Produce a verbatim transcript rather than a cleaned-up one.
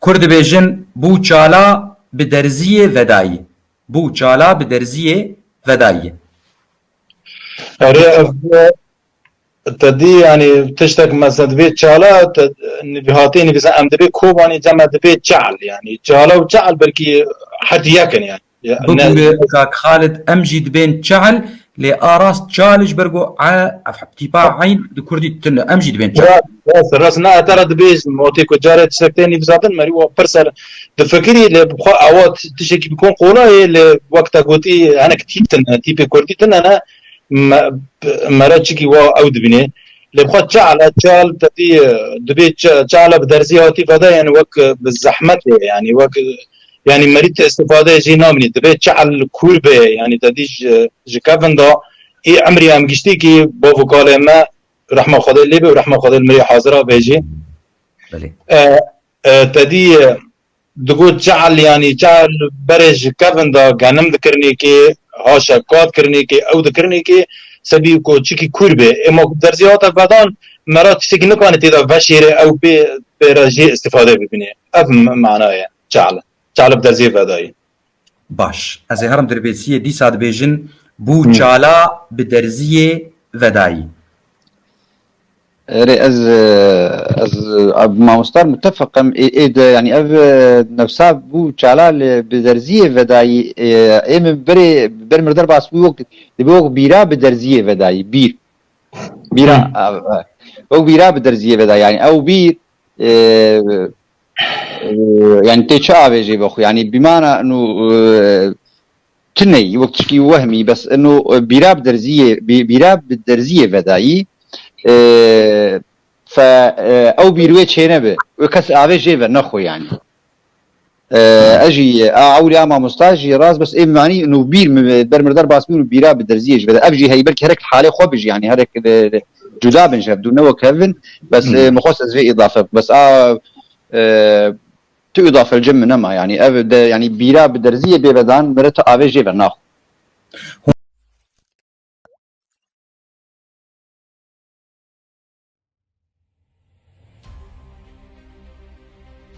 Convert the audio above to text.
Kurd dibêjin bû çala bi derziyê vedayî. Bû çala bi derziyê vedayî. Erê ev te dî, yanî tiştek mesela dibê çala, te nivî hatê nivîsan em dibê Kobanê cem me dibê çal, yanî çala û çal belkî herd yek in yanî. Ya, ne- Bibûre kak Xalid, em jî dibên çal, lê a rast çal ji ber ku e, ev tîpa eyn di kurdî tune, em jî dibên çal. Rast, rast, rast, ne, te re dibêjim, wextê ku carê tiştek tê nivîsandin, merî wa pir ser difikirî, lê bi xwe ewa t-, tiştekî bi kon qolayê, lê wek te gotî, hinek tîp tune, tîpê kurdî tune ne, me, me re çikî wa ew dibînê. Lê bi xwe çal e, çal te dî, dibê ç-, çal e bi derzî hatî veda, yani wek bi zehmet e, yani wek, yani merî tu istifade jî namînî, dibê çal kûr be, yani te dî ji, ji kevin da, ê emrî em giştî kî bav û kalê me, rehma Xwedê lê be û rehma Xwedê li mirê hazira be jî. Belê. E, e, te dî, e, digot çal, yanî çal berê ji kevin da genim dikirinê kê, haşa kat kirinê kê, ew dikirinê kê, sebî ku çikî kûr be. Ema ku derzî hate vedan, me re tiştekî nikane tê de veşêre ew pê, pê re jê istifade bibîne. Ev m-, mana ye çal. Çal bi derzî vedayî. Baş. Ez ê herim dirbêsiyê dîsa dibêjin bû çala bi derziyê vedayî. Erê ez, e, ez, e, bi mamosta mutefeq im, ê, ê de, yani ev, e, nefsa bû çala li bi derziyê vedayî, e, ê min berê, ber mir derbas bû wek, dibe wek bîra bi derziyê vedayî, bîr. Bîra, e, e, wek bîra bi derziyê vedayî, yani ew bîr, e, e, yani tê çi avêjê be xwe, yani bîmana nû, e, tuneyî, wek tişkî wehmî, bes ino, e, bîra bi derziyê, bî-, bîra bi derziyê vedayî, e, fe, e, ew bîr wê çênebe, wê kes avê jê ve nexwe yani. E, ez jî, a ewlî a mamosta jî rast, bes ê manî ino bîr mi, ber mir derbas bûn û bîra bi derziyê ji veda. Ev jî hey belkî herek halê xwe bijî yani, herek, e, cuda bin ji hev du, ne wek hev bin, bes, e, min xwest ez vê îdafe, bes a, e, tu îdafe li cem min nema, yani ev de, yani bîra bi derziyê bê vedan, mere tu avê jê ve naxwe.